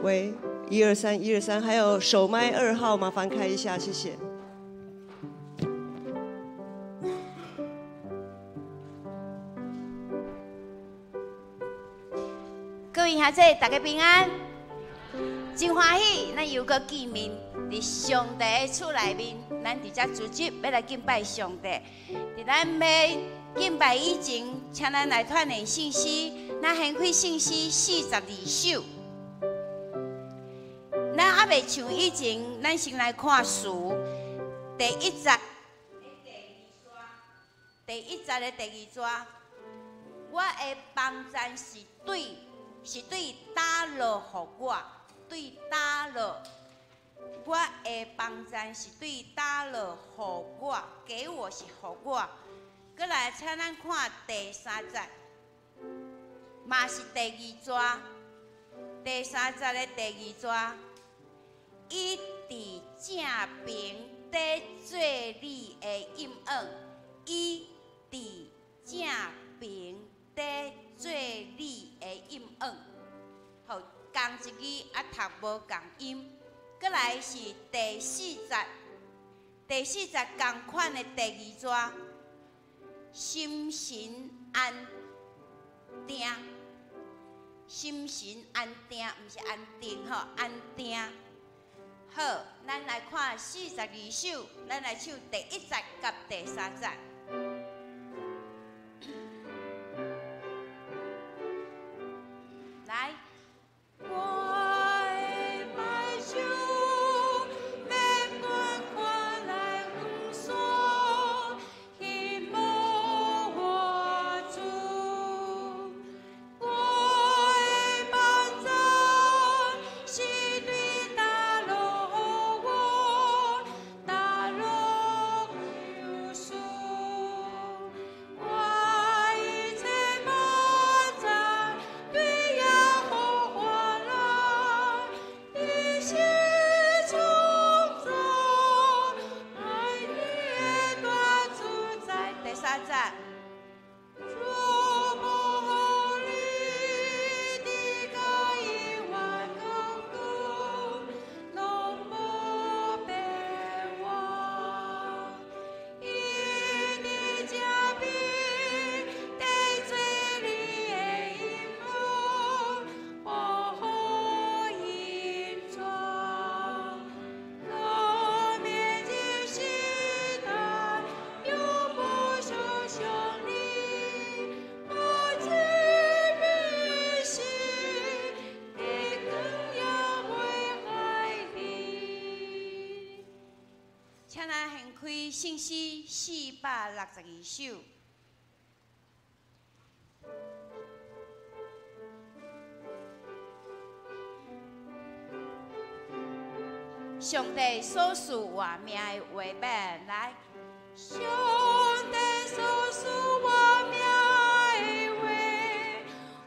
喂，一二三，一二三，還有手麥2號，麻煩開一下，謝謝。各位兄弟，大家平安，真歡喜，咱又閣見面，佇上帝的厝內面，咱佇遮組織欲來敬拜上帝。佇咱欲敬拜以前，請咱來串聯聖詩，咱掀開聖詩42首。咱猶未唱以前，咱先來看詞，第一節的第二逝，第一節的第二逝，我的幫贊是對打落予我，對打落，我的幫贊是對打落予我，給我是予我。閣來，請咱看第三節，嘛是第二逝，第三節的第二逝，伊佇正爿底做你的應允，伊佇正爿底做你的應允，好，仝一字啊，讀無仝音。閣來是第四節，第四節仝款的第二逝，心神安定，心神安定，毋是安定吼，安定。好，咱來看42首，咱來唱第一節佮第三節。來。我的白酒欲滾滾來遠山，希望我主。我的幫贊是對大路予我，大路救贖。我一切幫贊對耶和華來，伊是創造愛你的大主宰。第三節。主無你的甲伊萬亘久，攏無變換。伊佇正爿底做你的應允，保護引帶。可免日時代，永無想象你，我知必是一光也袂害你。請咱掀開聖詩462首。上帝所賜活命的話語，來。上帝所賜活命的話，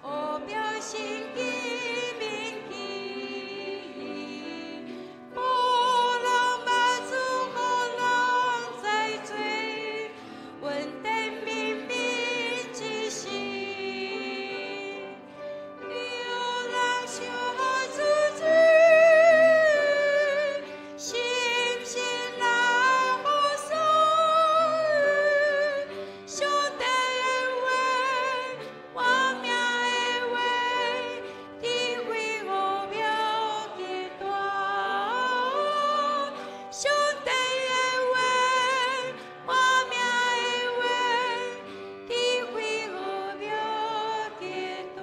奧妙神奇銘記，無人捌做，予人知罪，穩定明明之時，有人想自己，心神來服侍。上帝的話，活命的話，智慧奧妙極大。上帝的話，活命的話，智慧奧妙極大。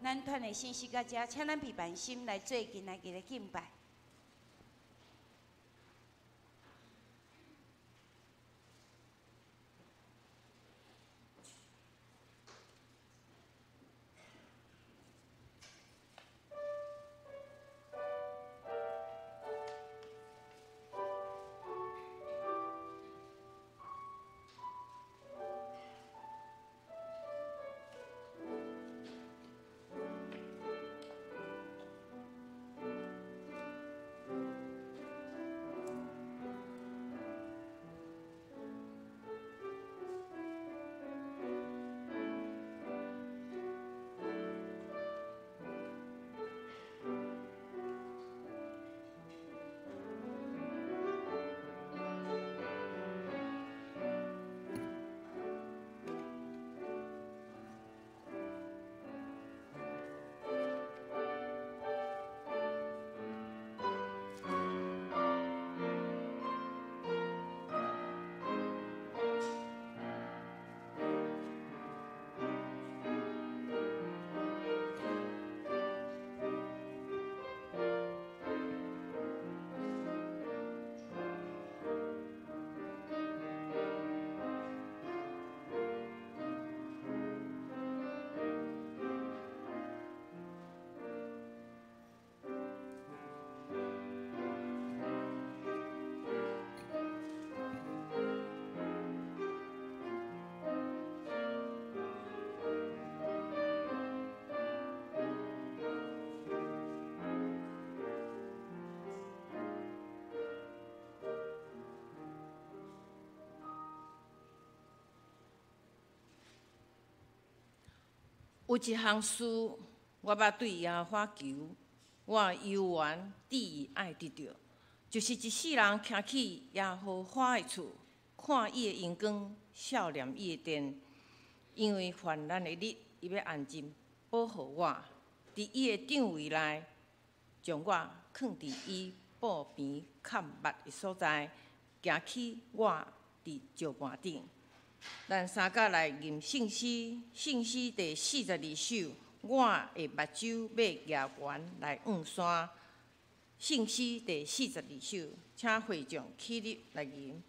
咱傳的信息到這，請咱備辦心來做今仔日的敬拜。有一項事，我捌對耶和華求，我猶原志意愛得著，就是一世人徛去耶和華的厝，看伊的榮光，數念伊的殿。因為患難的日，伊欲安靜保護我，佇伊的帳帷內，將我囥佇伊布棚崁密的所在，行去我佇石盤頂。咱三甲來吟聖詩，聖詩第42首，我的目睭欲舉懸來望山。聖詩第42首，請會眾起立來吟。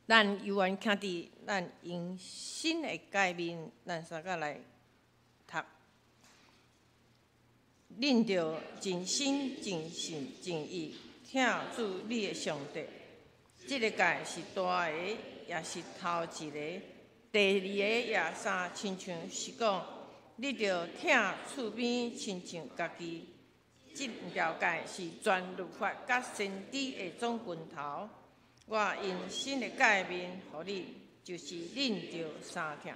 咱猶原徛佇咱用新的誡命，咱三甲來讀。恁著盡心、盡性、盡意疼主你的上帝。這個誡是大个，也是頭一个。第二个也相親像是講，你著疼厝邊親像家己。這兩條誡是全律法佮先知的總根頭。我用新的誡命予你，就是恁著相疼，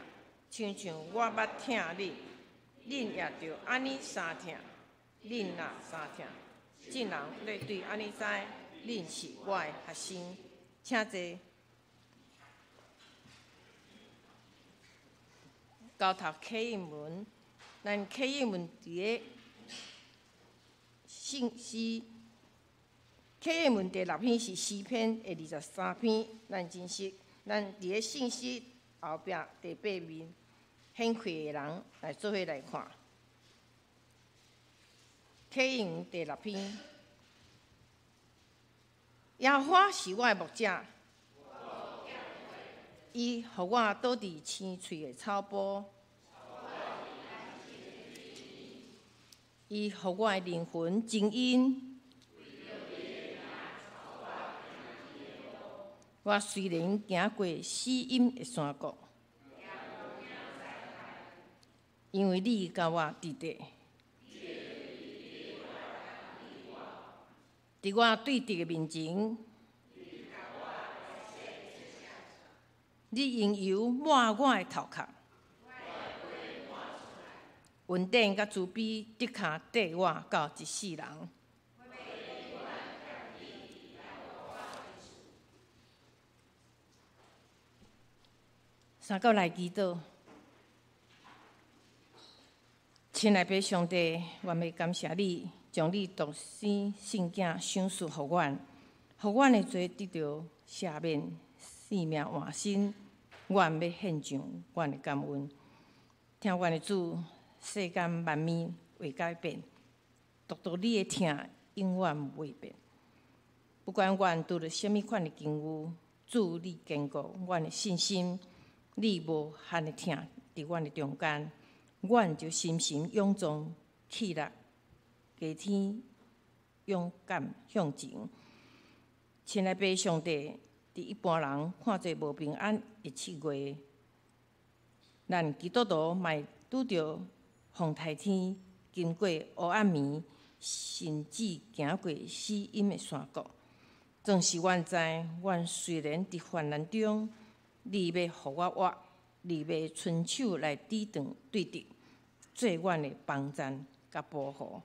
親像我捌疼恁，恁也著按呢相疼。恁若相疼，眾人欲對按呢知，恁是我的學生。請坐。交讀啟應文，咱啟應文佇个聖詩。啟應文第六篇是詩篇的23篇，咱真實，咱佇个聖詩後壁第八面顯開的人來做伙來看。啟應文第六篇，耶和華是我的牧者，伊予我倒佇青翠的草坡，伊予我的靈魂靜音。我雖然行過死蔭的山谷，因為你佮我佇咧，佇我對敵的面前，你用油抹我的頭殼，恩典佮慈悲的確綴我到一世人。三角來祈禱，親愛的上帝，阮欲感謝你，將你獨生聖子賞賜予阮，予阮的罪得著赦免，性命換新。阮欲獻上阮的感恩。聽阮的主，世間萬物會改變，獨獨你的疼永遠袂變。不管阮拄著啥物款的境遇，主你堅固阮的信心。你無限的疼佇阮的中間，阮就深深勇壯起來，加添勇敢向前。親愛的上帝，佇一般人看做無平安的7月，咱基督徒嘛會拄著風颱天，經過黑暗暝，甚至行過死蔭的山谷。總是阮知，阮雖然佇患難中，你欲予我活，你欲伸手來抵擋對敵，做阮的幫贊佮保護。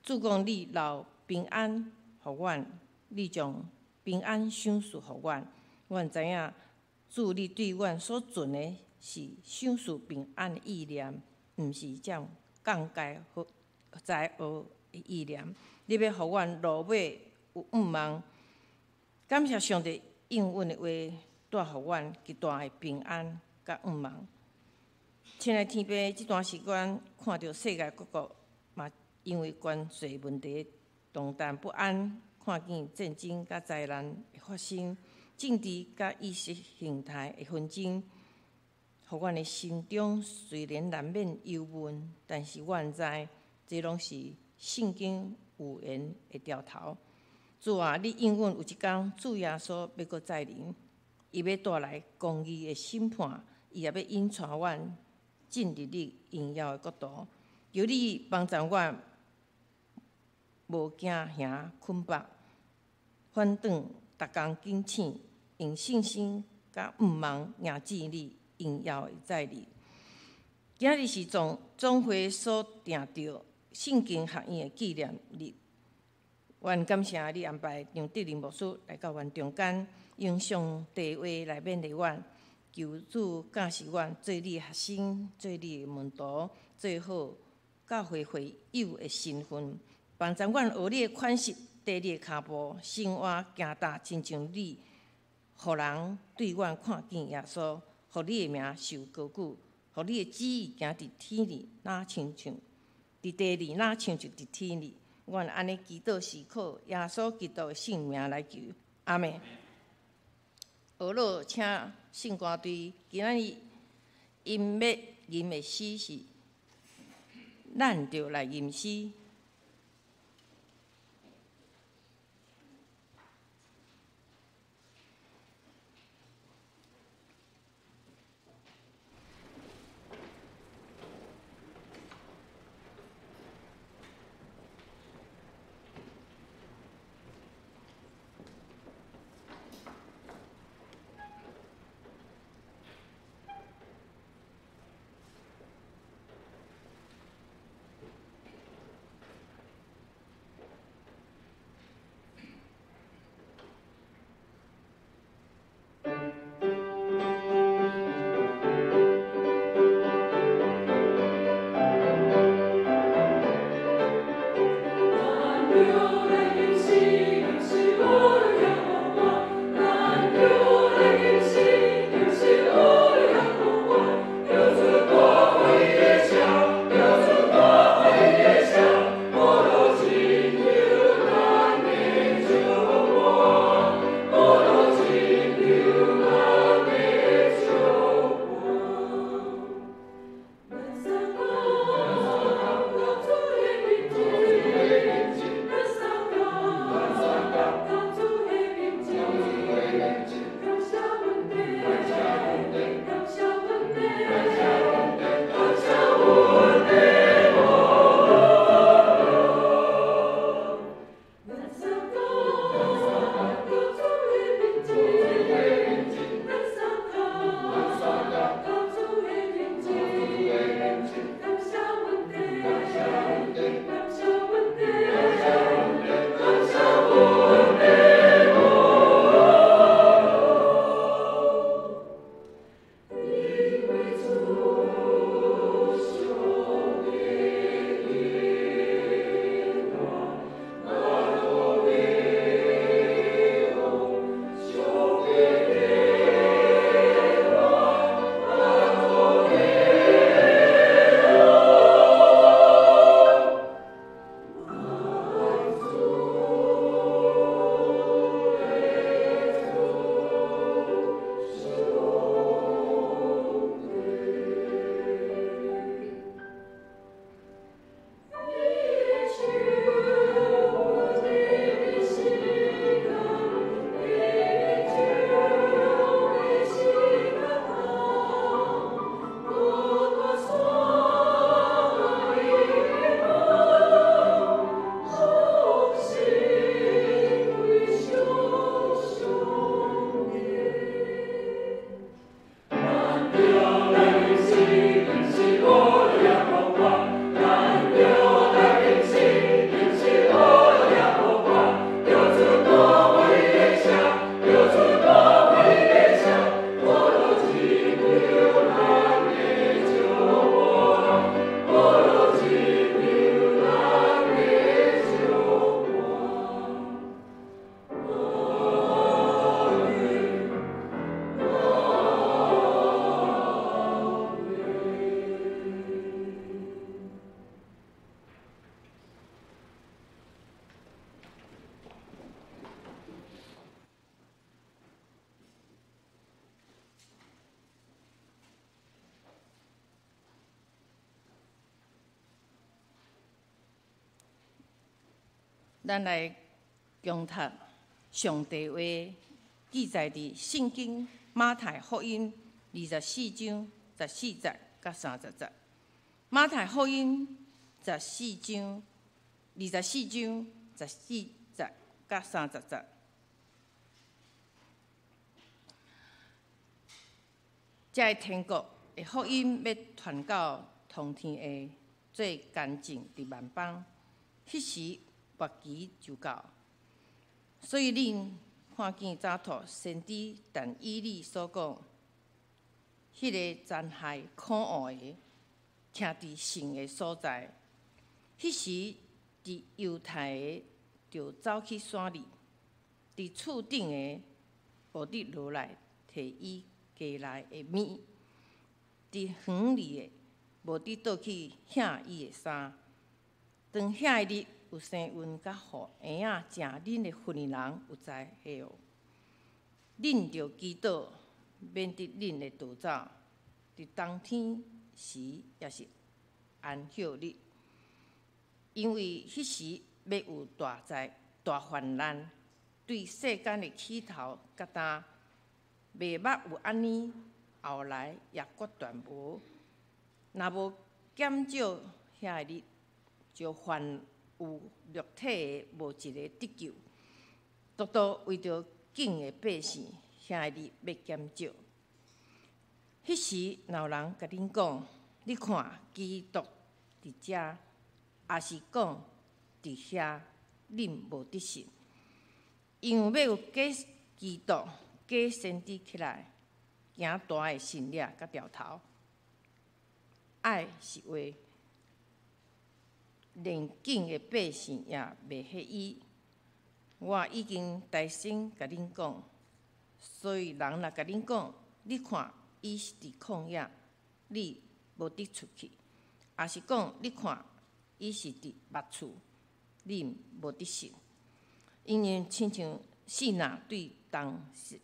主講你留平安予阮，你將平安賞賜予阮。阮知影主你對阮所存的是賞賜平安的意念，毋是這降災禍災禍的意念。你欲予阮落尾有盼望。感謝上帝應允的話，帶予阮極大的平安佮盼望。親愛天父，這段時間看著世界各國嘛，因為關稅問題動盪不安，看見戰爭佮災難的發生，政治佮意識形態的紛爭，予阮的心中雖然難免憂悶，但是阮知這攏是聖經預言的兆頭。主啊，你應允有一天，主耶穌欲閣再臨。伊欲帶來公義的審判，伊也欲引帶阮進入你榮耀的國度。求你幫助阮，無驚嚇捆綁，反轉逐工警醒，用信心佮盼望迎接你榮耀的再臨。今日是總總會所訂著聖經學院的紀念日，阮感謝你安排張德林牧師來到阮中間。用上帝話來勉勵阮，求主教示阮做你的學生，做你的門徒，做好教會會友的身份，幫助阮學你的款式，綴你的跤步，生活行踏親像你，予人對阮看見耶穌，予你的名受高舉，予你的旨意行佇天裡，若親像佇地裡，若親像佇天裡。阮按呢祈禱是靠耶穌基督的聖名來求，阿們。俄洛請聖歌隊，今仔日𪜶欲吟的詩是，咱著來吟詩。咱來共讀上帝話，記載佇聖經馬太福音24章14節佮30節。馬太福音十四章二十四章十四節佮三十節。這个天國的福音欲傳到通天下，做見證佇萬邦，彼時末期就到。所以恁看見早託先知但以理所講，彼个殘害可惡的，徛佇聖的所在，彼時佇猶太的著走去山裡，佇厝頂的無得落來提伊家內的物，佇園裡的無得倒去額伊的衫。當遐个日有生孕佮予嬰仔食奶的婦人有災禍哦！恁著祈禱，免得恁會逃走。佇冬天時抑是安息日，因為彼時欲有大災大患難，對世間的起頭到今，袂捌有按呢，後來也決斷無。若無減少遐个日，就凡有肉體的無一个得救。獨獨為著揀的百姓，遐个日欲減少。彼時，若有人共恁講，你看基督佇遮，抑是講佇遐，恁無得信。因為欲有假基督、假先知起來，行大的神蹟佮兆頭。愛是話，連揀的百姓也袂彼伊。我已經大聲共恁講，所以人若共恁講，你看伊是佇曠野，你無得出去；抑是講你看伊是佇密厝，恁無得信。因為親像四若對當世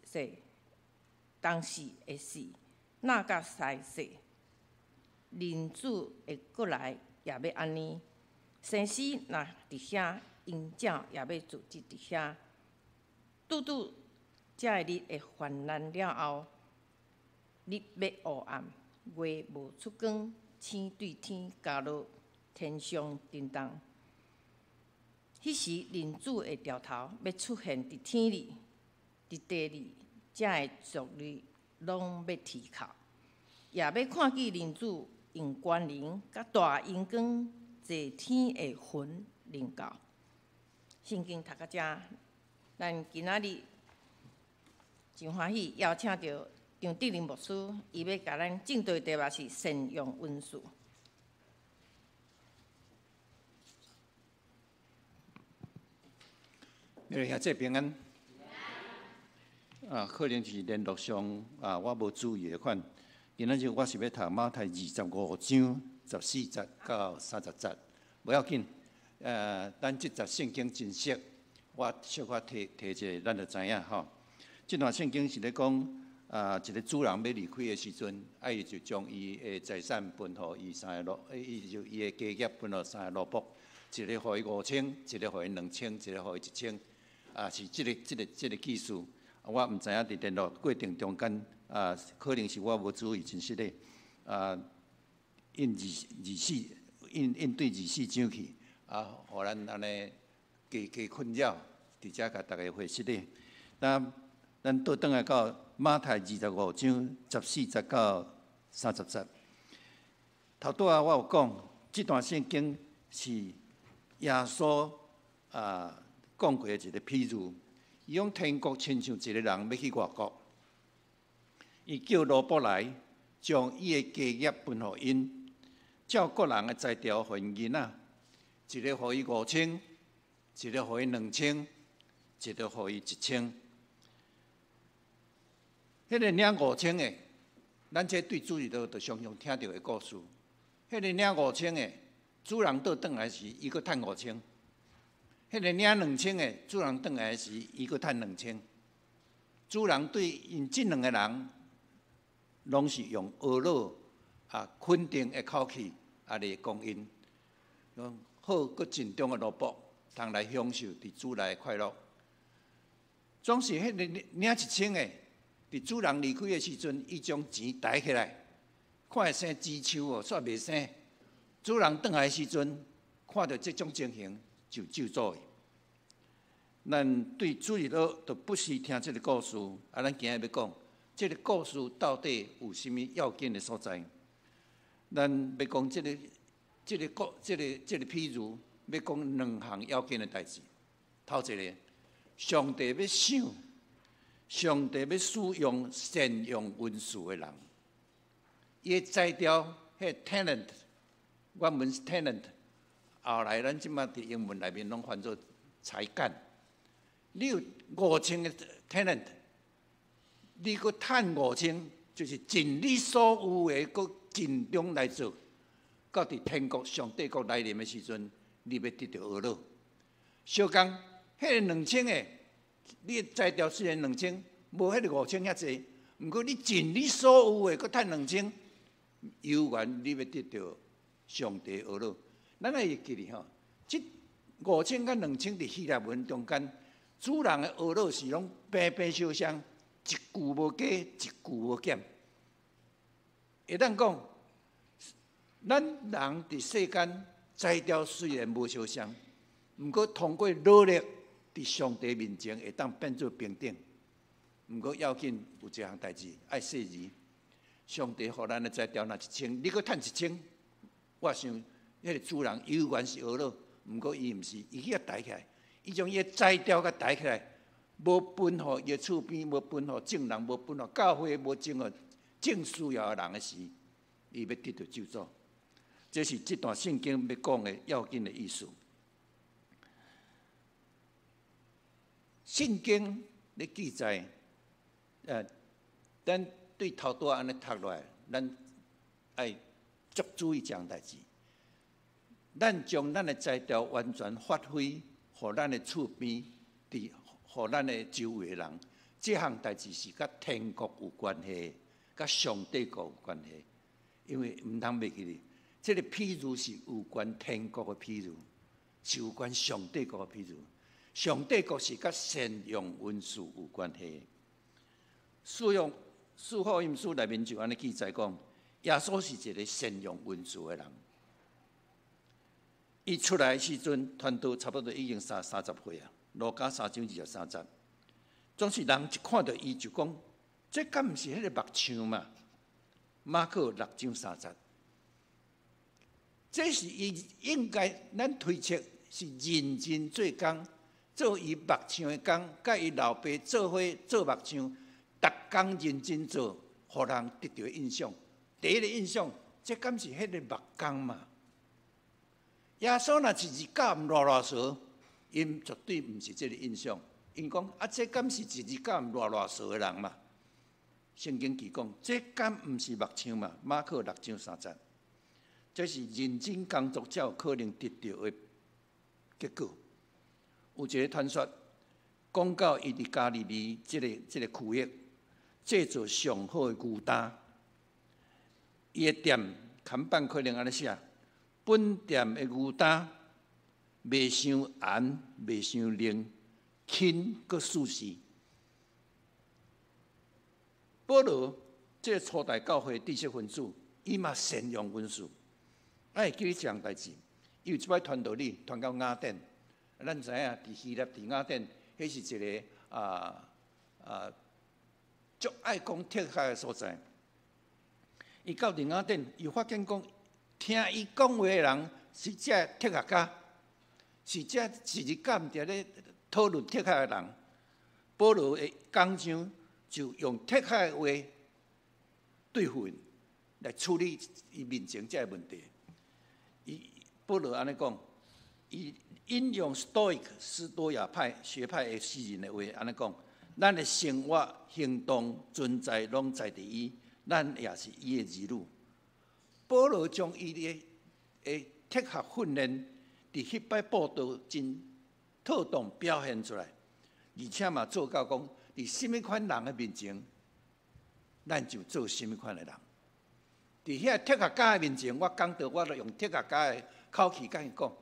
當時的事，若佮西世，人子會閣來也欲按呢。先生若佇遐，𪜶鳥也欲聚集佇遐。拄拄這个日的患難了後，日欲烏暗，月無出光，星對天降落，天上震動。彼時人子的兆頭欲出現佇天裡，佇地裡，這个族類攏欲啼哭，也欲看見人子用權能佮大榮光坐天的雲臨到。聖經讀到遮，咱今仔日真歡喜邀請著張德林牧師，伊欲共咱證道的題目是善用恩賜。各位兄弟平安。啊，可能是聯絡上啊，我無注意的款。今仔日我是欲讀馬太25章14節到30節，無要緊。咱這節聖經真熟，我小可提提一下，咱就知影吼。這段聖經是咧講啊，一個主人欲離開的時陣，啊，伊就將伊的財產分予伊三个奴，伊就伊的家業分予三个奴僕，一个予伊五千，一个予伊兩千，一个予伊一千。啊，是這个、這个、這个意思。我毋知影佇聯絡過程中間，啊，可能是我無注意，真實咧。啊，印二二四，印印對二四章去，啊，予咱按呢加加困擾，佇遮共大家回釋咧。那咱倒轉來到馬太25章14節到30節。頭拄仔我有講，這段聖經是耶穌啊講過的一個譬喻。伊講天國親像一個人欲去外國，伊叫奴僕來，將伊的家業分予𪜶，照各人的才調予𪜶囡仔，一个予伊五千，一个予伊兩千，一个予伊一千。彼个領五千的，咱這對主日學就常常聽著的故事。彼个領五千的，主人倒轉來時，伊閣趁五千；彼个領兩千的，主人轉來時，伊閣趁兩千。主人對𪜶這兩个人，攏是用呵咾啊肯定的口氣啊來講𪜶，講好閣盡忠的奴僕，通來享受佇主內的快樂。總是彼個領一千的，佇主人離開的時陣，伊將錢挃起來，看會生枝樹哦，煞袂生。主人轉來的時陣，看著這種情形，就咒詛伊。咱對主日學就不時聽這個故事，啊，咱今日欲講，這個故事到底有啥物要緊的所在？咱欲講這個、這個故、這個、這個譬喻，欲講兩項要緊的代誌。頭一个，上帝欲賞，上帝欲使用善用恩賜的人，伊的才調，彼个 talent，原文是 talent，後來咱這擺佇英文內面攏翻做才幹。你有五千个 talent，你閣趁五千，就是盡你所有的，閣盡量來做，到佇天國上帝國來臨的時陣，你欲得著呵咾。相仝，彼个兩千个，你的才調雖然兩千，無彼个五千遐濟，毋過你盡你所有的，閣趁兩千，猶原你欲得著上帝呵咾。咱愛會記得吼，這五千佮兩千佇希臘文中間，主人的呵咾是攏平平相相，一句無加，一句無減。會當講，咱人佇世間才調雖然無相像，毋過通過努力，佇上帝面前會當變做平等。毋過要緊有一項代誌愛細膩，上帝予咱的才調若一千，你閣趁一千，我想彼个主人猶原是呵咾，毋過伊毋是，伊去共挃起來，伊將伊的才調共挃起來，無分予伊的厝邊，無分予眾人，無分予教會，無分予正需要的人的時，伊欲得著咒詛。這是這段聖經欲講的要緊的意思。聖經咧記載，咱對頭拄仔按呢讀落來，咱愛足注意這項代誌。咱將咱的才調完全發揮，予咱的厝邊，佇予咱的周圍的人，這項代誌是佮天國有關係，佮上帝國有關係。因為毋通袂記得，這个譬喻是有關天國的譬喻，是有關上帝國的譬喻。上帝國是佮善用恩賜有關係。四福音書內面就按呢記載講，耶穌是一个善用恩賜的人。伊出來的時陣，傳道差不多已經三十歲啊。路加三章二十三節，總是人一看著伊就講：這敢毋是彼个木匠嘛？馬可六章三節，這是伊應該咱推測是認真做工，做伊木匠的工，佮伊老爸做伙做木匠，逐工認真做，予人得著印象。第一个印象，這敢是彼个木工嘛？耶穌若是一日教毋囉囉嗦，𪜶絕對毋是這个印象。𪜶講啊，這敢是一日教毋囉囉嗦的人嘛？聖經記講，這敢毋是木匠嘛？馬可六章三節，這是認真工作才有可能得著的結果。有一个傳說，講到伊佇加利利這个區域製造上好的牛擔，伊的店看板可能按呢寫：本店的牛擔袂傷絚，袂傷奶，輕閣舒適。保羅這个初代教會知識分子，伊嘛善用恩賜。愛會記得這項代誌，伊有一擺傳道理，傳到雅典。咱知影，佇希臘佇雅典，彼是一个足愛講哲學的所在。伊到佇雅典，伊發現講，聽伊講話的人是這哲學家，是這一日到晚佇咧討論哲學的人。保羅的講章就用哲學的話對付𪜶，來處理伊面前這个問題。伊保羅按呢講，伊引用 Stoic 斯多亞派學派的詩人的話按呢講：咱的生活、行動、存在攏在佇伊，咱也是伊的兒女。保羅將伊的哲學訓練，佇彼擺布道真妥當表現出來，而且嘛做到講，佇啥物款人的面前，咱就做啥物款的人。佇遐哲學家的面前，我講道，我就用哲學家的口氣共伊講。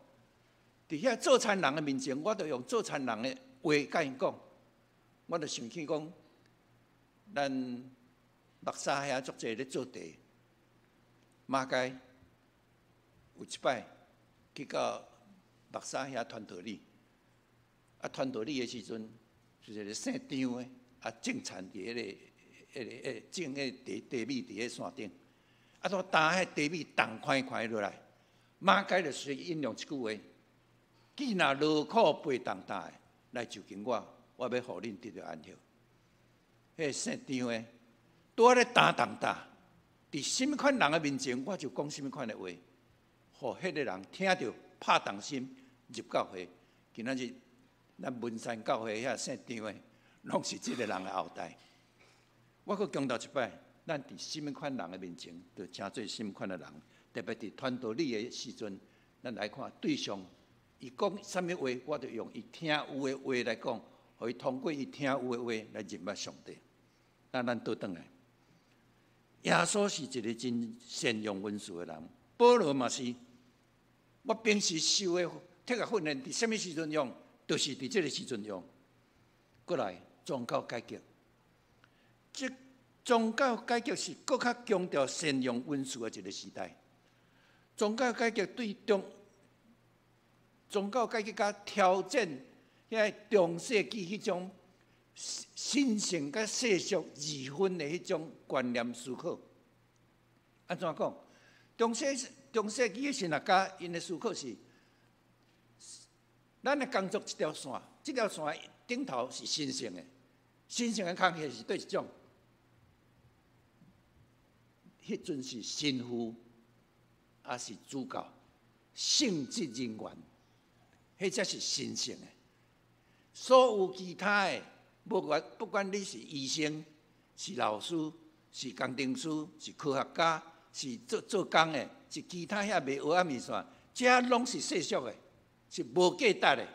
佇遐做田人的面前，我就用做田人的話共𪜶講，我就想起講，咱目沙遐足濟咧做茶，馬偕有一擺去到目沙遐傳道理，啊傳道理的時陣，是一个姓張的，啊種田佇彼个種彼個茶茶米佇彼山頂，啊都擔彼茶米重寬寬落來，馬偕就隨引用一句話：既若勞苦背重擔的來就近我，我欲予恁得著安歇。彼个姓張的，拄仔咧擔重擔，佇啥物款人的面前，我就講啥物款的話，予彼个人聽著拍動心入教會。今仔日咱文山教會遐姓張的，攏是這个人的後代。我閣強調一擺，咱佇啥物款人的面前，就成做啥物款的人。特別佇傳道理的時陣，咱來看對象，伊講啥物話，我就用伊聽有的話來講，予伊通過伊聽有的話來認捌上帝。那咱倒轉來，耶穌是一个真善用文詞的人，保羅嘛是。我平時受的體育訓練，佇啥物時陣用？就是佇這个時陣用。過來宗教改革，這宗教改革是閣較強調善用文詞的一个時代。宗教改革對中宗教改革佮挑戰遐中世紀彼種神聖佮世俗二分的彼種觀念思考。按怎講？中世紀的神學家𪜶的思考是：咱的工作一條線，這條線頂頭是神聖的，神聖的工課是佗一種？彼陣是神父，抑是主教、聖職人員，彼才是神聖的。所有其他的，不管你是醫生、是老師、是工程師、是科學家、是做做工的，是其他遐賣蚵仔麵線，這攏是世俗的，是無價值的。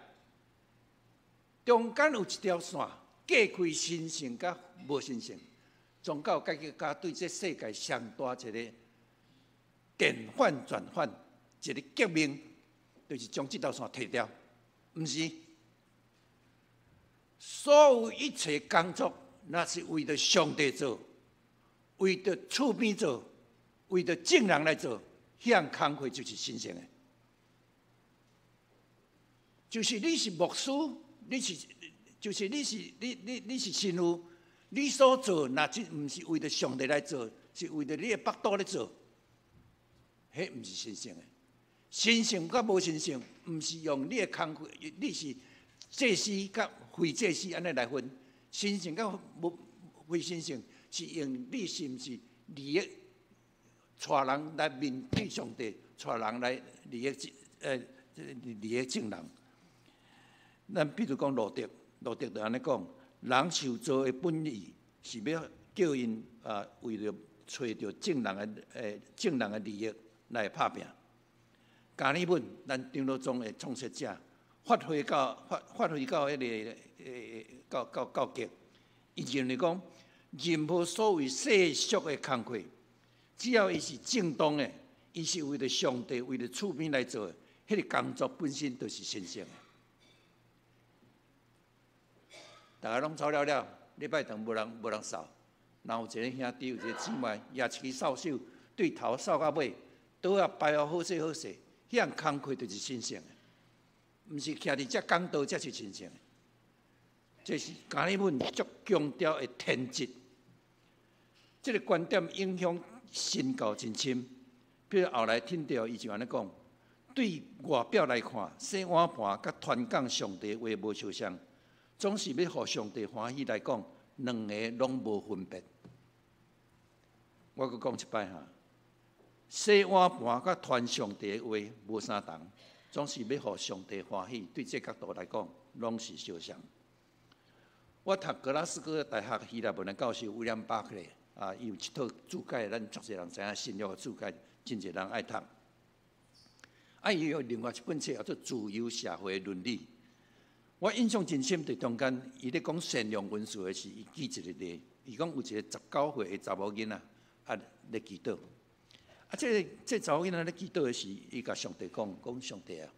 中間有一條線，隔開神聖佮無神聖。宗教改革家對這世界上大一个典範轉換，一个革命，就是將這條線提掉。毋是，所有一切工作，若是為著上帝做，為著厝邊做，為著眾人來做，彼項工課就是神聖的。就是你是牧師，你是，就是你是你你你是神父，你所做，若這毋是為著上帝來做，是為著你的腹肚咧做，彼毋是神聖的。神聖佮無神聖，毋是用你的工課，你是祭司佮非祭司按呢來分。神聖佮無非神聖，是用你是毋是利益帶人來面對上帝，帶人來利益眾人。咱比如講路德，路德就按呢講，人受造的本意是欲叫𪜶啊，為著揣著眾人的利益來拍拚。加爾文，咱長老宗的創設者，發揮到彼个到極。伊認為講，任何所謂世俗的工課，只要伊是正當的，伊是為著上帝、為著厝邊來做的，彼个工作本身就是神聖的。大家攏走了了，禮拜堂無人掃，然後有一个兄弟，有一个姊妹，舉一支掃帚，對頭掃到尾，桌仔擺好好勢好勢，彼項工課就是神聖的，毋是徛佇遮講道才是神聖的。這是加爾文足強調的天職，這个觀點影響神教真深。比如後來聽著伊就按呢講，對外表來看，洗碗盤佮傳講上帝話無相像。總是欲予上帝歡喜來講，兩个攏無分別。我閣講一擺哈，洗碗盤佮傳上帝的話無相仝，總是欲予上帝歡喜，對這角度來講，攏是相像。我讀格拉斯哥大學希臘文的教授威廉巴克利啊，伊有一套注解，咱足濟人知影新約的注解，真濟人愛讀。啊，伊有另外一本冊叫做《自由社會倫理》。我印象真深，佇中間，伊咧講善用文詞的時，伊舉一个例，伊講有一个19歲的查某囡仔啊咧祈禱。啊，這個查某囡仔咧祈禱的時，伊共上帝講，講上帝啊，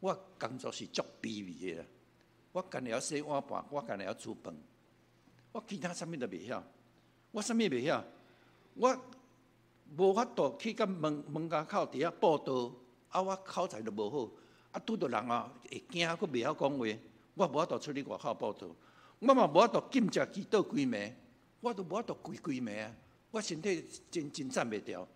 我工作是足卑微的啦，我干焦會曉洗碗盤，我干焦會曉煮飯，我其他啥物都袂曉。我啥物袂曉？我無法度去佮門門口口佇遐佈道，啊，我口才都無好，啊，拄著人啊會驚，閣袂曉講話，我無法度出去外口佈道。我嘛無法度禁食祈禱規暝，我都無法度跪規暝啊！我身體真真站袂牢。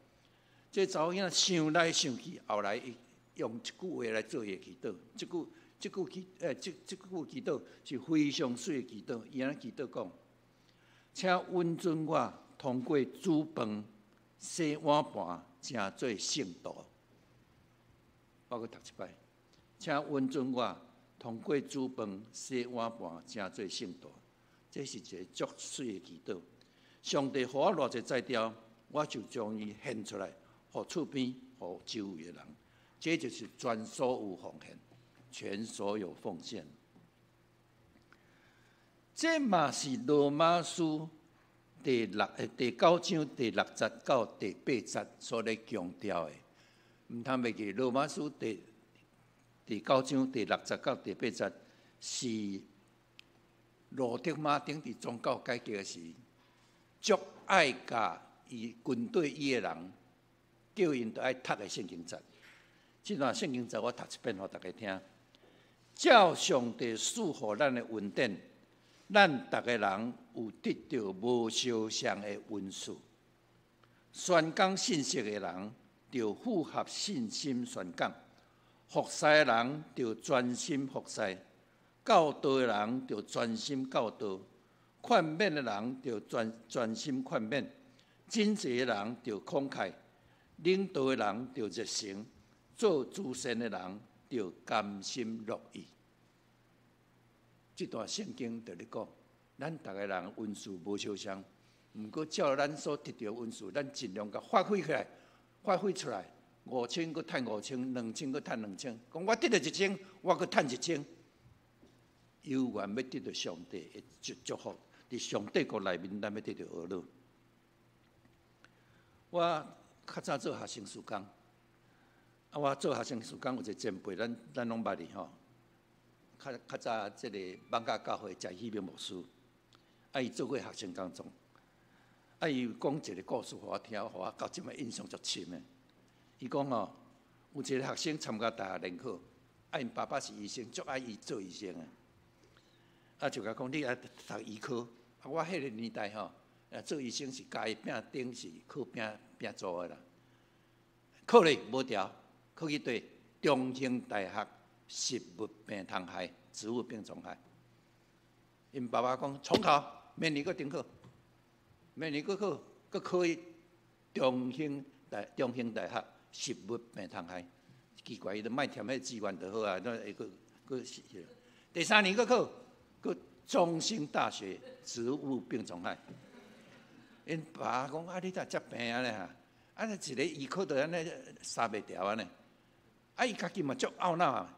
這查某囡仔想來想去，後來伊用一句話來做伊的祈禱。這句這句祈欸，這這句祈禱是非常媠的祈禱。伊按呢祈禱講：請允准我通過煮飯、洗碗盤，成做聖徒。我閣讀一擺，請允准我通過煮飯、洗碗盤，成做聖徒。這是一个足媠的祈禱。上帝予我偌濟才調，我就將伊獻出來，予厝邊、予周圍的人。這就是全所有奉獻，全所有奉獻。這嘛是羅馬書第九章第六節到第八節所咧強調的。毋通袂記，羅馬書第九章第六節到第八節是路德馬丁佇宗教改革時，足愛共伊軍隊伊的人，叫𪜶著愛讀的聖經節。這段聖經節我讀一遍，予大家聽。照上帝賜予咱的恩典，咱逐个人有得著無相像的恩賜。宣講信息的人，著符合信心宣講；服侍的人，著專心服侍；教導的人，著專心教導；勸勉的人，著專心勸勉；賑濟的人，著慷慨；領導的人，著熱誠；做慈善的人，著甘心樂意。這段聖經就咧講，咱逐个人恩賜無相像，毋過照咱所得著恩賜，咱盡量共發揮起來，發揮出來。5000閣趁五千，2000閣趁2000。講我得著一千，我閣趁一千。猶原欲得著上帝的祝福，佇上帝國內面，咱欲得著呵咾。我較早做學生事工，啊，我做學生事工有一個前輩，咱攏捌伊吼。較早這個艋舺教會謝喜明牧師，啊，伊做過學生工作，啊，伊講一個故事予我聽，予我到這擺印象足深的。伊講吼，有一個學生參加大學聯考，啊，𪜶爸爸是醫生，足愛伊做醫生的，啊，就共講你愛讀醫科。啊，我彼个年代吼，啊，做醫生是共伊餅頂是靠餅餅做的啦。考咧無牢，考去佗中興大學植物病蟲害，植物病蟲害。𪜶爸爸講重考，明年閣重考，明年閣考，閣考去中興大學植物病蟲害。奇怪，伊都莫填彼個志願就好啊，那會閣閣第三年閣考，閣中興大學植物病蟲害。𪜶爸講啊，你哪遮病按呢哈？啊，一个醫科就按呢捎袂牢按呢？啊，伊家己嘛足懊惱啊！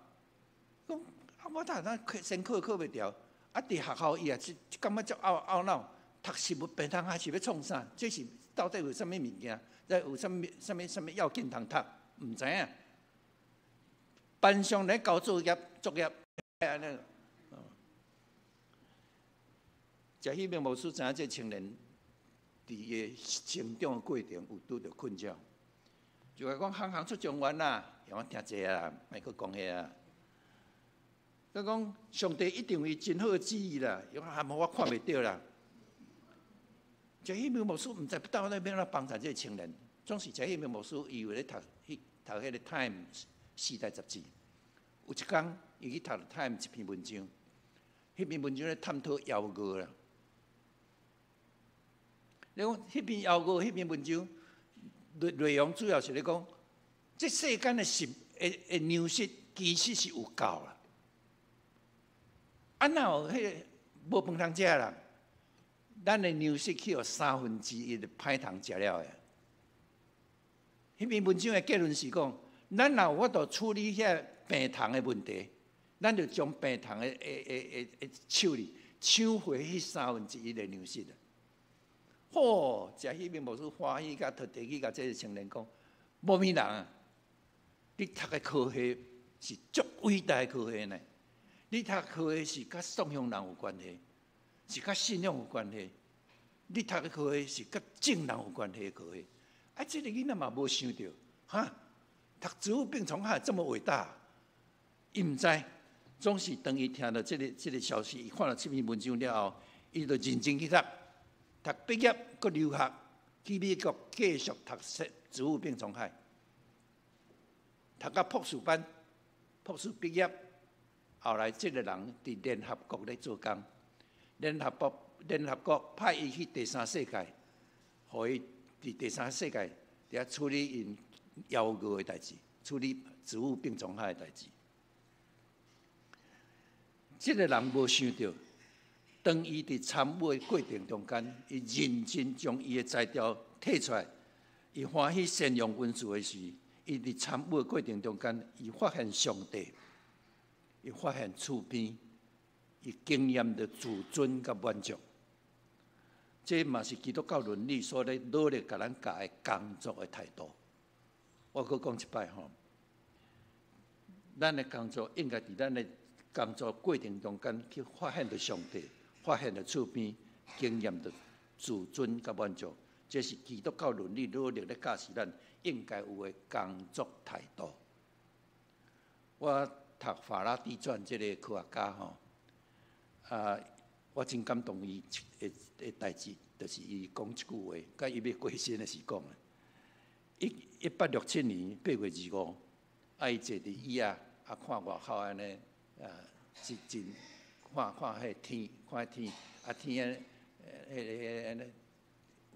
講啊，我哪哪先考考袂牢？啊，佇學校伊也是感覺足懊惱，讀植物病蟲害是欲創啥？這是到底有啥物物件？這有啥物要緊通讀？毋知影。班上咧交作業作業按呢。謝喜明牧師知影這青年佇伊的成長的過程有拄著困擾，就共講行行出狀元啦，讓我聽濟啊，莫閣講彼啊。閣講上帝一定有伊真好的旨意啦，伊講啊，無我看袂著啦。謝喜明牧師毋知到底欲按怎幫助這个青年，總是謝喜明牧師伊有咧讀彼讀彼个《Time》時代雜誌，有一工伊去讀《Time》一篇文章，彼篇文章咧探討夭餓啦。你講彼篇夭餓，彼篇文章內容主要是咧講，這世間的食的的糧食其實是有夠啦。啊，哪有彼个無飯通食啦？咱的糧食去予三分之一的歹蟲食了的。彼篇文章的結論是講，咱若有法度處理遐病蟲的問題，咱就將病蟲的手裡搶回彼三分之一的糧食。嚯！謝喜明牧師歡喜甲特地去共這个青年講，無物人啊！你讀的科系是足偉大的科學呢。你讀科學是佮送養人有關係，是佮信仰有關係。你讀的科學是佮眾人有關係的科學。啊，這個囡仔嘛無想著，哈，讀植物病蟲害這麼偉大，伊毋知。總是當伊聽著這個消息，伊看著這篇文章了後，伊就認真去讀，讀畢業，閣留學去美國繼續讀植物病蟲害，讀到博士班，博士畢業，後來這個人佇聯合國咧做工，聯合國派伊去第三世界，予伊佇第三世界佇遐處理𪜶枵餓的代誌，處理植物病蟲害的代誌。這個人無想著，當伊佇參與的過程中間，伊認真將伊的才調提出來，伊歡喜善用文字的時，伊佇參與的過程中間，伊發現上帝，伊發現厝邊，伊經驗著自尊佮滿足。這嘛是基督教倫理所咧努力共咱教的工作的態度。我閣講一擺吼，咱的工作應該佇咱的工作過程中間去發現著上帝，發現著厝邊，經驗著自尊佮滿足，這是基督教倫理努力咧教示咱應該有的工作態度。我讀法拉第傳這個科學家吼，啊，我真感動伊的代誌，就是伊講一句話，佮伊欲過身的時講的。1867年8月25，啊，伊坐佇椅仔，啊，看外口按呢，啊，真真看看彼天，看天，啊天按彼個按呢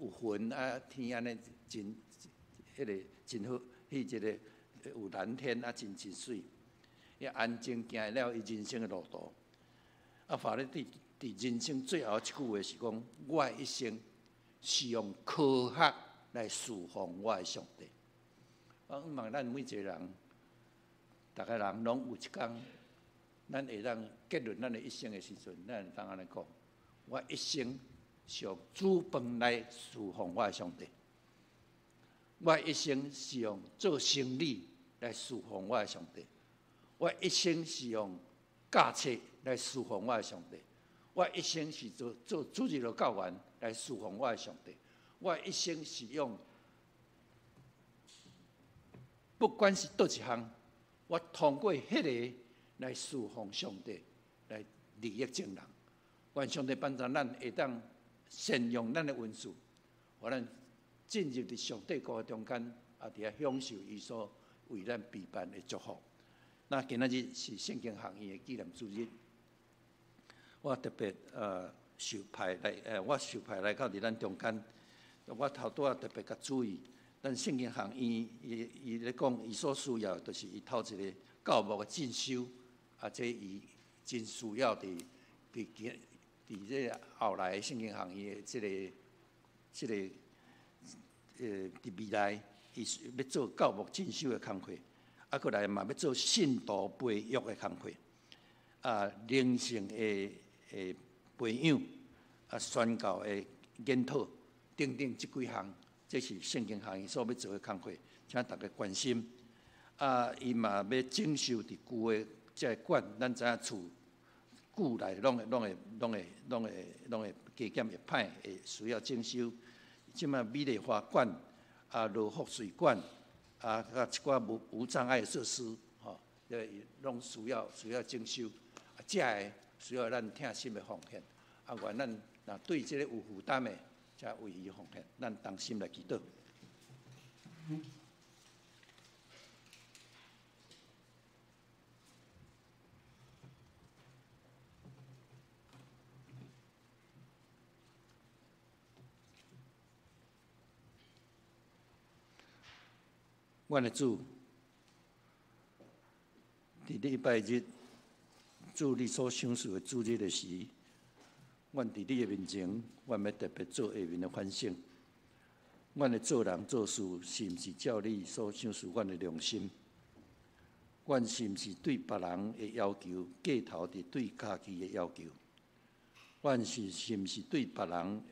有雲啊，天按呢真彼個真好，彼一個有藍天啊，真真媠。伊安靜行了伊人生的路途。啊，法拉第佇人生最後一句話是講：我的一生是用科學來侍奉我的上帝。我希望咱每一個人，逐个人攏有一工，咱會當結論咱的一生的時陣，咱會當按呢講：我一生是用煮飯來侍奉我的上帝。我一生是用做生理來侍奉我的上帝。我一生是用教冊來侍奉我的上帝。我一生是做主日學教員來侍奉我的上帝。我一生是用，不管是佗一項，我通過彼个來侍奉上帝，來利益眾人。願上帝幫助咱會當善用咱的恩賜，予咱進入佇上帝國的中間，也佇遐享受伊所為咱備辦的祝福。那今仔日是聖經學院的紀念主日，我特別受派來我受派來到佇咱中間，我頭拄仔特別較注意，咱聖經學院伊伊咧講，伊所需要就是伊頭一个教牧的進修，啊，這伊真需要佇佇今佇這个後來聖經學院的這個佇未來，伊欲做教牧進修的工課。啊，閣來嘛欲做信徒培育的工課，啊，靈性的培養，啊，宣教的研討等等，這幾項，這是聖經學院所欲做的工課，請大家關心。啊，伊嘛欲整修佇舊的這个館，咱知影厝舊來攏會加減會歹，會需要整修。這擺美麗華館，啊，羅福水館。啊，佮一寡無障礙設施，吼，這攏需要整修。啊，這个需要咱疼心的奉獻。啊，願咱若對這個有負擔的，才為伊奉獻。咱同心來祈禱。阮的主，佇禮拜日，主你所賞賜的主日的時，阮佇你的面前，阮欲特別做下面的反省。阮的做人做事，是毋是照你所賞賜阮的良心？阮是毋是對別人的要求過頭佇對家己的要求？阮是毋是對別人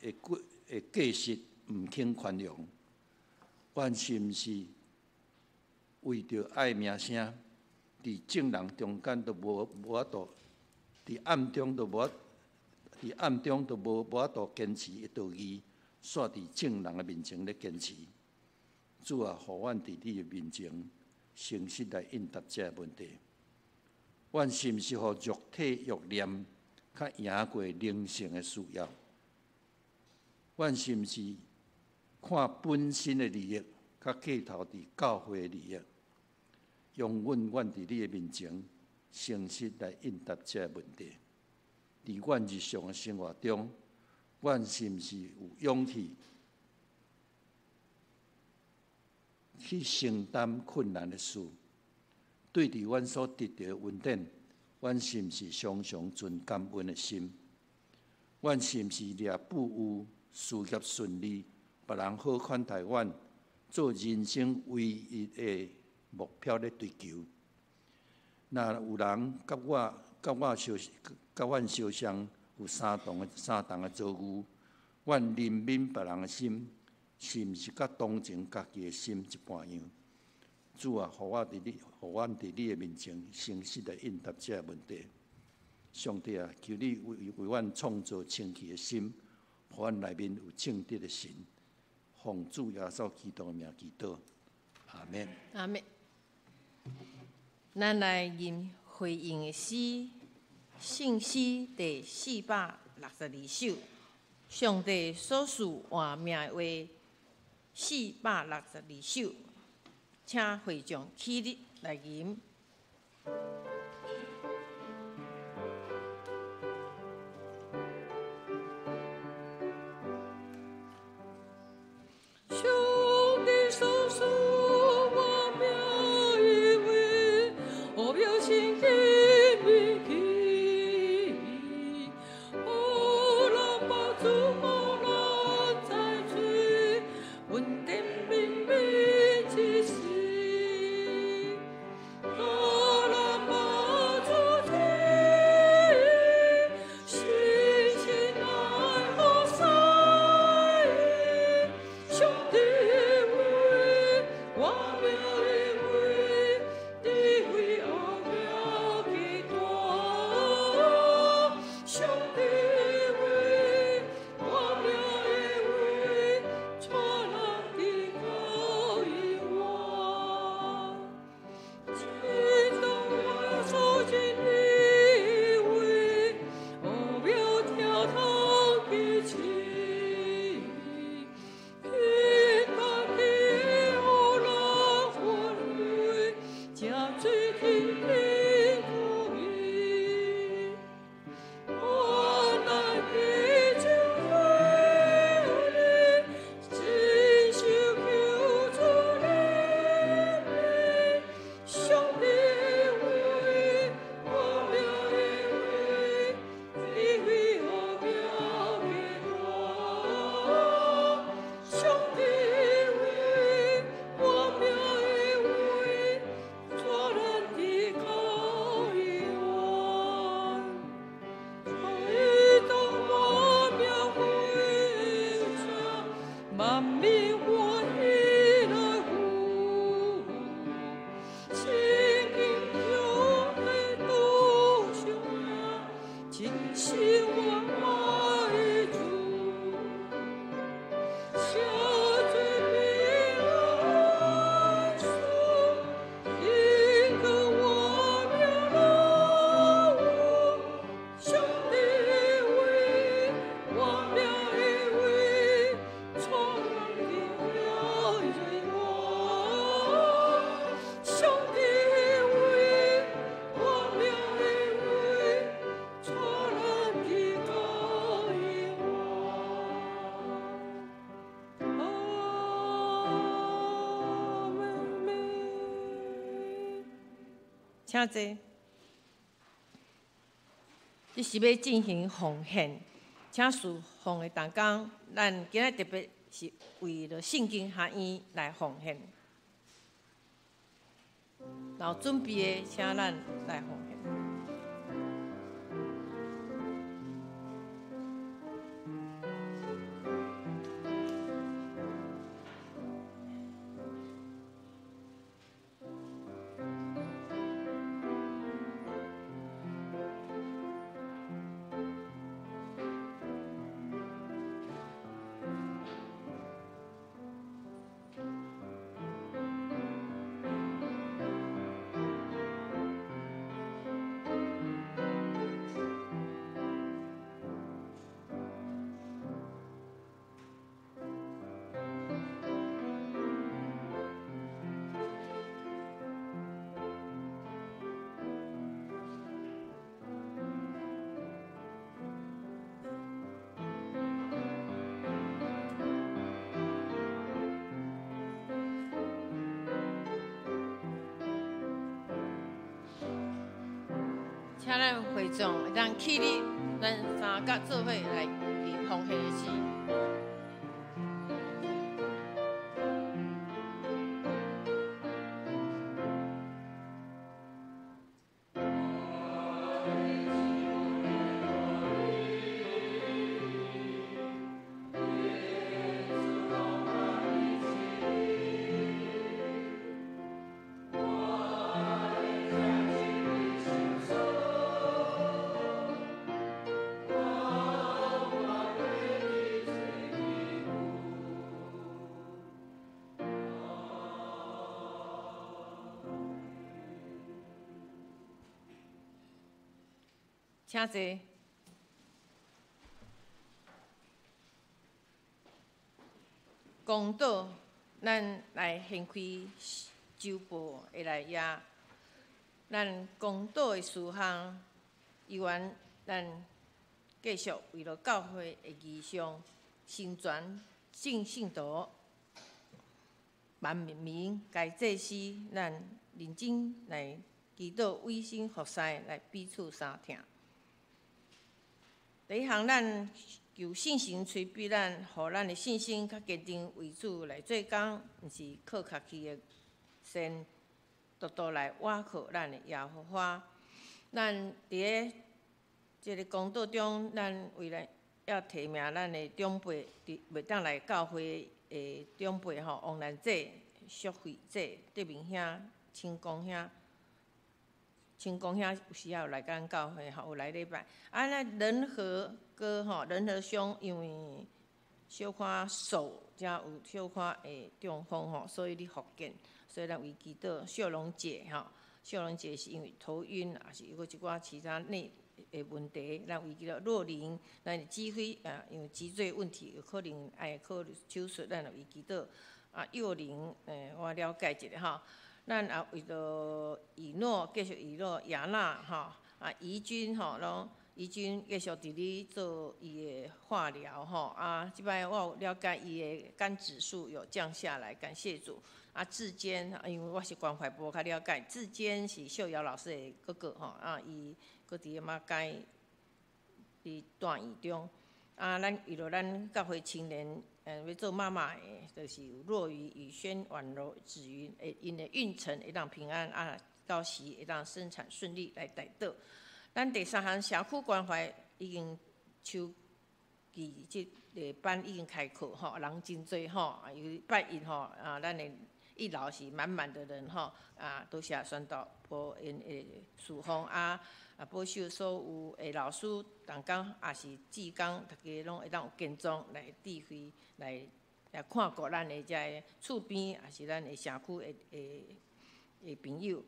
的過失毋肯寬容？阮是毋是為著愛名聲，佇眾人中間都無法度，佇暗中都無法度堅持彼道義，煞佇眾人的面前咧堅持。主啊，予阮佇你的面前誠實來應答這个問題。阮是毋是予肉體欲念較贏過靈性的需要？阮是毋是看本身的利益，較過頭佇教會的利益？容允阮佇你的面前誠實來應答這个問題。佇阮日常的生活中，阮是毋是有勇氣去承擔困難的事？對佇阮所得著的恩典，阮是毋是常常存感恩的心？阮是毋是掠富有、事業順利、別人好款待阮，做人生唯一的目標咧追求？若有人佮阮相像有相同的遭遇，阮憐憫別人的心，是毋是佮同情家己的心一般樣？主啊，予阮佇你的面前誠實來應答這个問題。上帝啊，求你為阮創造清氣的心，予阮內面有正直的神。奉主耶穌基督的名祈禱，阿們。阿們。咱來吟回應的詩，聖詩第462首，上帝所賜活命的話，462首，請會眾起立來吟。上帝所賜活命的話，奧妙神奇秘奇，予人目珠無人知罪，恩典明明之時，予人目珠天，深深愛服侍，上帝的話，活命的話，智慧奧妙極大。上帝的話，活命的話，帶咱得到永活。知道我所真理話，奧妙聽通記起，彼得去予人歡喜，正水天天故意。我來祈求你，真心求主憐憫。上帝的話，活命的話，智慧奧妙極大。上帝的話，活命的話，帶咱得到永活。愛當活命回家，萬民歡喜來赴。聖經中的都相應，真是我愛主。赦罪平安數，應該活命樂有。上帝的話，活命的話，帶咱得永活。上帝的話，活命的話，帶咱得到永活。阿們。請坐。這是欲進行奉獻，請事奉的同工，咱今仔特別是為著聖經學院來奉獻。有準備的，請咱來奉獻。咱會眾會當起立，咱三甲做伙來奉獻的詩。請坐。公道，咱來掀開週報的內頁。咱公道的事項，猶原咱繼續為著教會的異象，成全眾聖徒，萬民該祭司，咱認真來祈禱，委身服侍，來彼此相疼。第一項，咱求聖神催逼咱，予咱的信心較堅定，為主來做工，毋是靠家己的善，獨獨來倚靠咱的耶和華。咱佇咧這个公道中，咱為了要提名咱的長輩，佇袂當來教會的長輩吼，王蘭姐、淑慧姐、德明兄、清光兄。清光兄有時仔有來咱教會吼，有來禮拜。啊，咱仁和哥吼，仁和兄因為小可手遮有小可會中風吼，所以咧復健，所以咱為祈禱。秀龍姐吼，秀龍姐是因為頭暈，也是有閣一寡其他內的問題，咱為祈禱。若琳，咱的指揮啊，因為脊椎問題有可能愛考慮手術，咱為祈禱。啊，幼玲，我了解一下吼。咱也為著以諾，繼續以諾亞娜吼，啊，怡君吼，攏怡君繼續佇咧做伊的化療吼，啊，這擺我有了解伊的肝指數有降下來，感謝主。啊，志堅，因為我是關懷部較了解，志堅是秀瑤老師的哥哥吼，啊，伊閣佇咧馬偕佇住院中。啊，咱為著咱教會青年，欲做媽媽的，就是有若雨、雨萱、婉柔、子雲，會𪜶的孕程會當平安啊，到時會當生產順利來代禱。咱第三項社區關懷已經秋季這个班已經開課吼，人真濟吼，有拜一吼啊，咱的一樓是滿滿的人吼，啊，多謝宣道部𪜶的侍奉啊。啊，保守所有的老師、同工，也是志工，大家攏會當有健壯來指揮，來看顧咱的這个厝邊，也是咱的社區的朋友。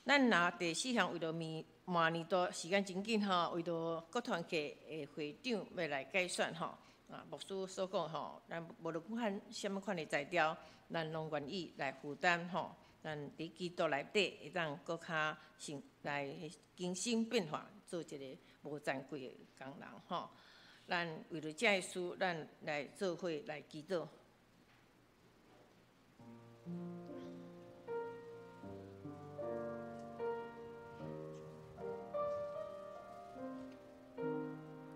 咱若第四項為著明年度時間真緊吼，為著國團契的會長欲來改選吼，啊，牧師所講吼，咱無論款啥物款的才調，咱攏願意來負擔吼。咱佇基督內底會當閣較成來更新變化，做一个無慚愧的工人吼。咱為著這个事，咱來做伙來祈禱。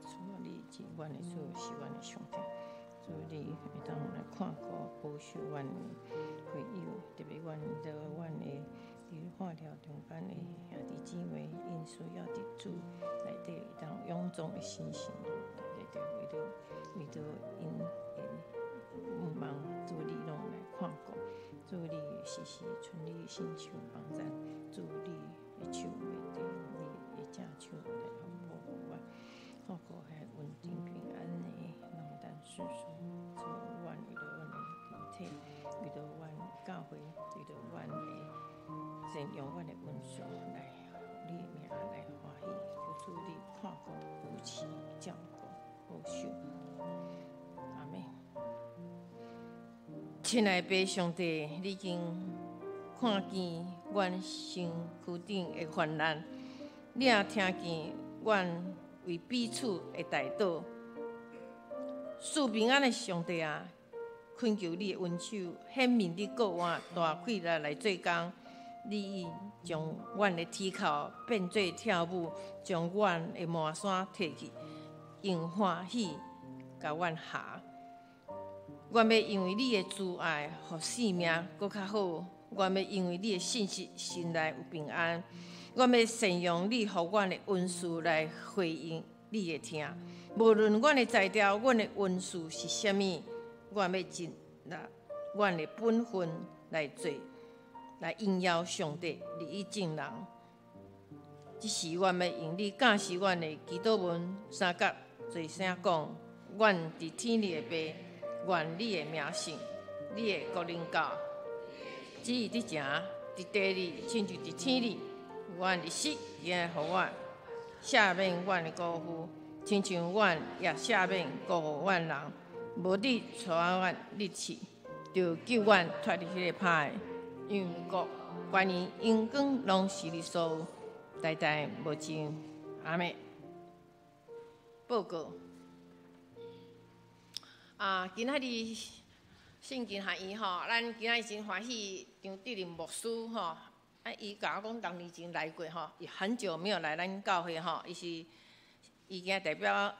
主啊，你是阮的主，是阮的上帝。主，你會當來看顧保守阮的會友，特別阮的阮的佇化療中間的兄弟姊妹，𪜶需要佇主內底會當勇壯的信心，來對為著𪜶的願望，主你攏來看顧，主你時時伸你的聖手幫咱，主你的手袂斷，你的正手來保護阮，看顧遐穩定平安的。順順主，阮為著阮的身體，為著阮教會，為著阮的善用阮的恩賜來予你的名來歡喜，求主你看顧、扶持、照顧、保守。阿們。親愛的父上帝，你已經看見阮身軀頂的患難，你也聽見阮為彼此的代禱。賜平安的上帝啊，懇求你的恩手，顯明你顧我大氣力來做工，你已將阮的鐵釦變做跳舞，將阮的麻衫脫去，用歡喜共阮縖。阮欲因為你的慈愛，予性命閣較好；阮欲因為你的信實，心內有平安。阮欲善用你予阮的恩賜來回應你的疼。無論阮的才調、阮的恩賜是啥物，阮欲盡力阮的本分來做，來榮耀上帝，利益眾人。這時，阮欲用你教示阮的祈禱文三角齊聲講：阮佇天裡的父，願你的名聖，你的國臨到，旨意佇成，佇地裡親像佇天裡。阮的食今日予阮，赦免阮的辜負，親像阮也赦免辜負阮人。無得帶阮入試，著救阮脫離彼个歹的。因為國、權勢、榮光攏是你所有，代代無盡。阿們。報告。啊，今仔日聖經學院吼，咱今仔日真歡喜張德林牧師吼。啊，伊共我講6年前來過吼，伊很久沒有來咱教會吼，伊是伊今代表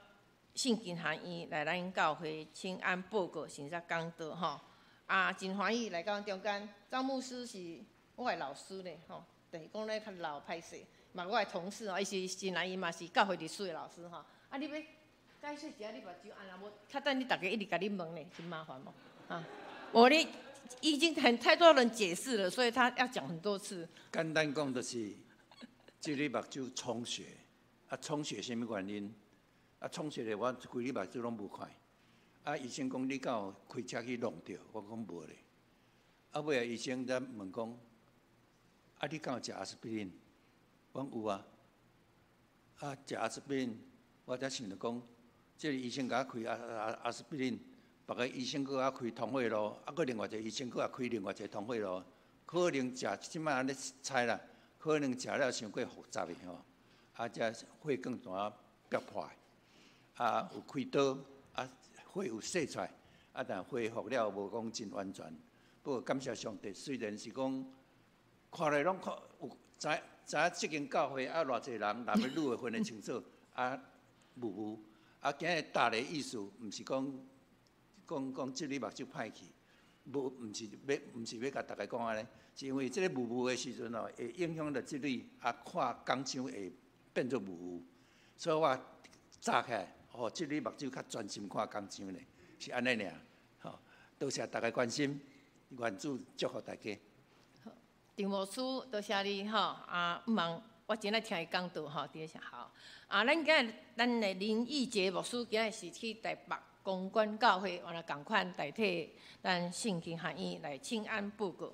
聖經學院來咱教會請安報告，甚至講道吼。啊，真歡喜來到中間，張牧師是我的老師咧吼，就是講咧較老歹勢，嘛我的同事哦，伊是新來伊嘛是教會歷史的老師吼。啊，你欲解釋一下你目睭按若無，較等你逐家一直共你問咧，真麻煩無？啊，無你已經很太多人解釋了，所以他要講很多次。簡單講就是，這个目睭充血，啊，充血啥物原因？啊，充血的我規日目睭攏無看。啊，醫生講你敢有開車去挵著？我講無咧。啊，尾仔醫生才問講，啊，你敢有食阿司匹林？我講有啊。啊，食阿司匹林，我才想著講，這个醫生共我開阿司匹林，別个醫生閣共我開通血路，啊，閣另外一個醫生閣也開另外一個通血路，可能食這擺按呢猜啦，可能食了傷過複雜的吼，啊，這血管彈煏破，啊，有開刀，啊，血有洗出來，啊，但恢復了無講真完全。不過感謝上帝，雖然是講看來攏看有知知影這間教會啊，偌濟人男的女的分得清楚，啊，霧霧，啊，今日大的意思，毋是講講這裡目睭歹去，無，毋是欲共逐家講按呢，是因為這个霧霧的時陣哦，會影響著這裡啊，看講章會變做霧霧，所以我早起來，哦，這裡目睭較專心看講章咧，是按呢爾，吼，多謝大家關心，願主祝福大家。張牧師，多謝你吼，啊，毋茫我真愛聽伊講道吼，佇咧啥好。啊，咱今日咱的林義傑牧師今日是去台北公館教會，原來仝款代替咱聖經學院來請安報告。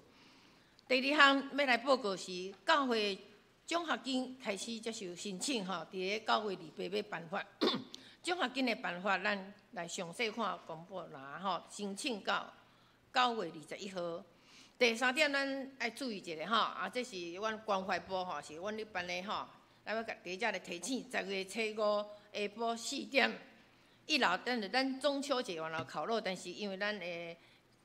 第二項欲來報告是教會獎學金開始接受申請吼，佇咧9月28欲頒發獎學金的辦法，咱來詳細看公布欄吼，申請到9月21號。第三點，咱愛注意一下吼，啊，這是阮關懷部吼，是阮咧辦的吼，咱欲共佇遮來提醒，10月初五下晡4點，一樓等著咱中秋節原來烤肉，但是因為咱的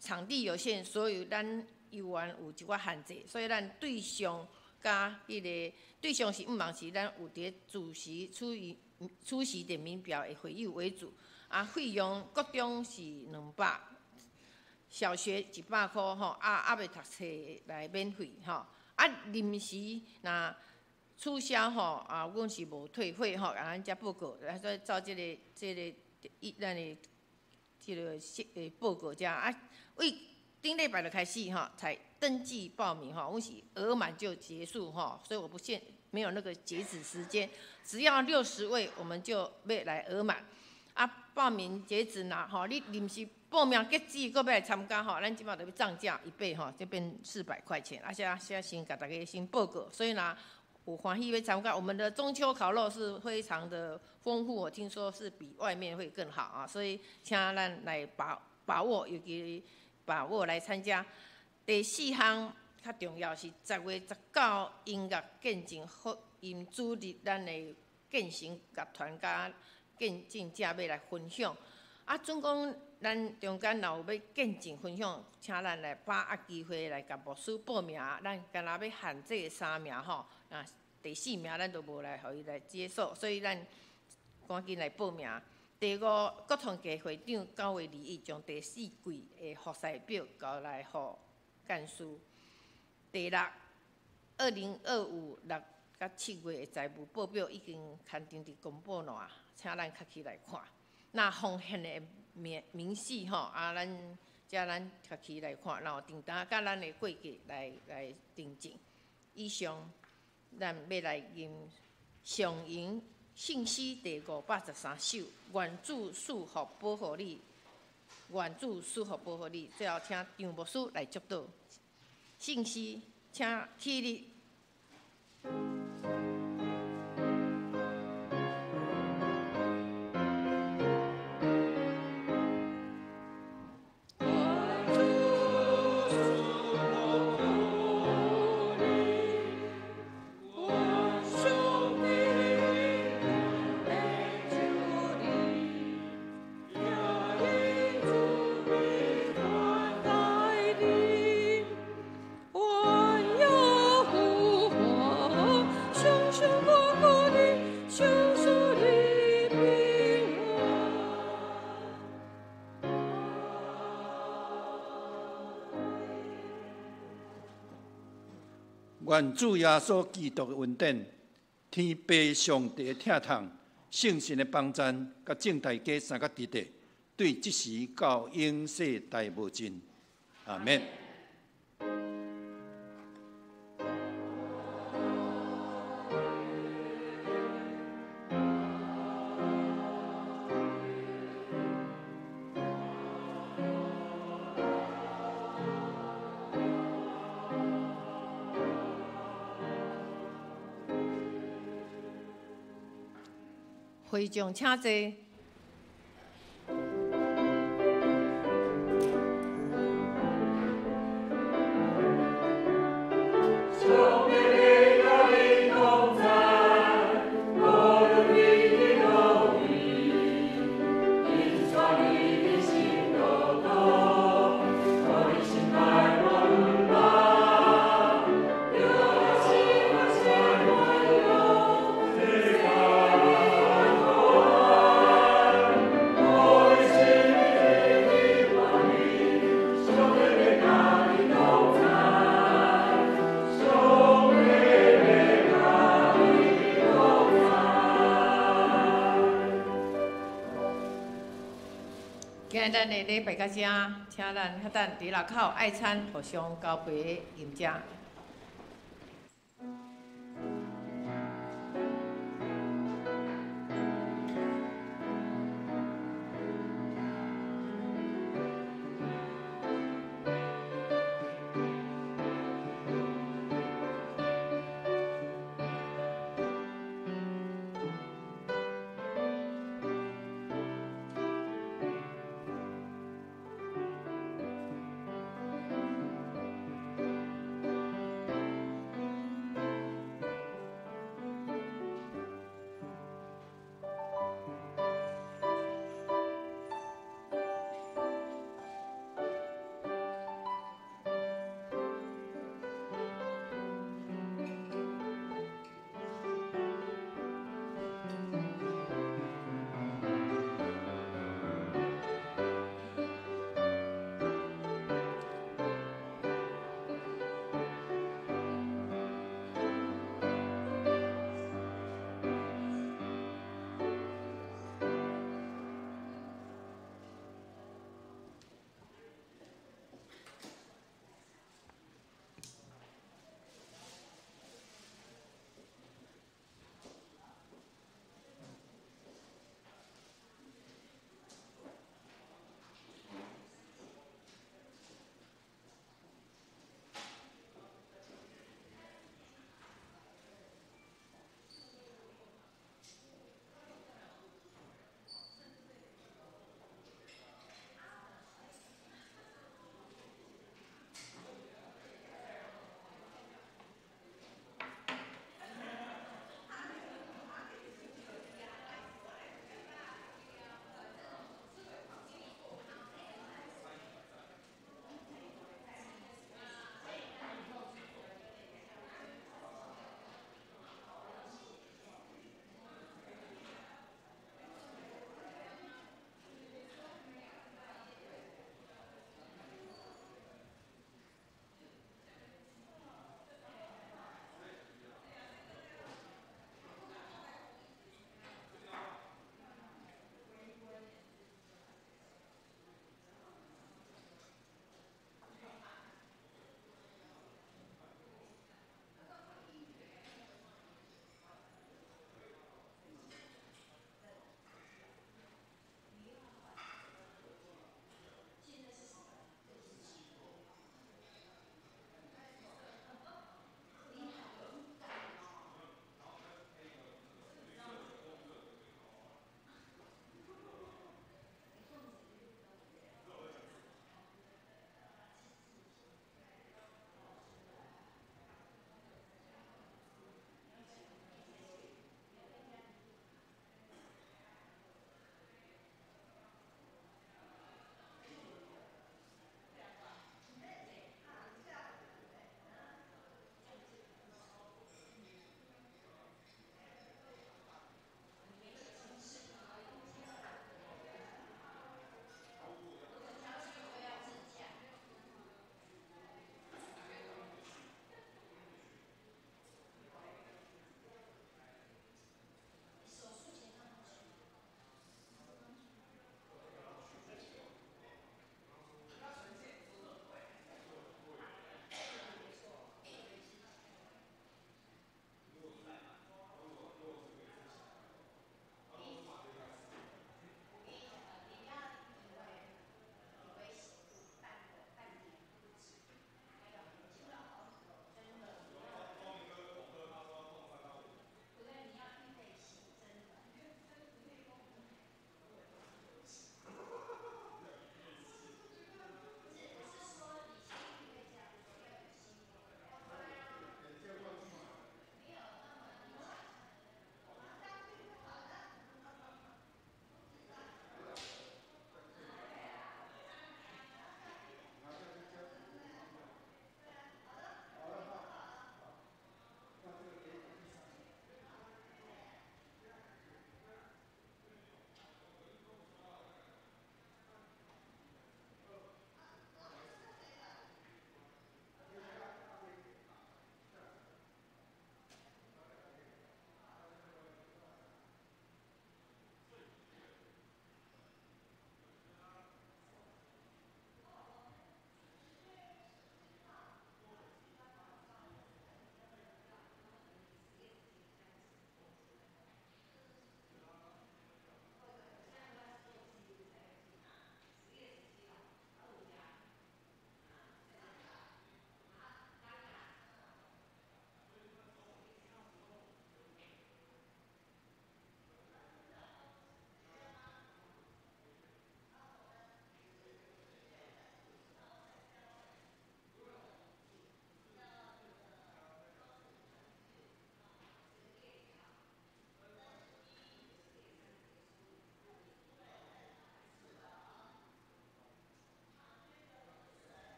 場地有限，所以咱猶原有一寡限制，所以咱對象佮彼个對象是毋茫是咱有佇咧主席出席出席點名表的會友為主，啊，費用國中是200。小學100箍吼，啊，猶未讀冊來免費吼，啊，臨時若取消吼，啊，阮是無退費吼，共咱遮報告，啊，所以照這個伊咱的這个報告遮啊，為頂禮拜就開始吼，才登記報名吼，阮是額滿就結束吼，所以我不限沒有那個截止時間，只要60位，我們就欲來額滿。啊，報名截止若吼，你臨時報名截止，閣欲來參加吼，咱這擺就欲漲價一倍吼，就變400塊錢。啊，現先共大家先報告，所以若有歡喜欲參加，我們的中秋烤肉是非常的豐富，我聽說是比外面會更好啊，所以請咱來把握，尤其把握來參加。第四項較重要是10月19音樂見證福音主日，咱的建成樂團佮見證者欲來分享。啊，准讲咱中间若有欲见证分享，请咱来把握机会来共牧师报名。咱干焦欲限制三名吼，啊，第四名咱就无来予伊来接受，所以咱赶紧来报名。第五，国统计会长9月21将第四季的服事表交来予干事。第六，2025 6甲7月的财务报表已经刊登伫公布栏，请咱较去来看。那奉献的明明细吼，啊，咱遮咱较去来看，然后订单佮咱的会计来来订正。以上，咱欲来吟上吟圣诗第513首，愿主赐福保护你，愿主赐福保护你。最后，请张牧师来祝祷。圣诗，请起立。愿主耶稣基督的恩典、天父上帝的疼痛、圣神的帮赞，佮众大家三个弟弟，对这时到永世代无尽。阿们。会众请坐。今咱的礼拜到遮，请咱较等伫楼口爱餐互相交陪饮食。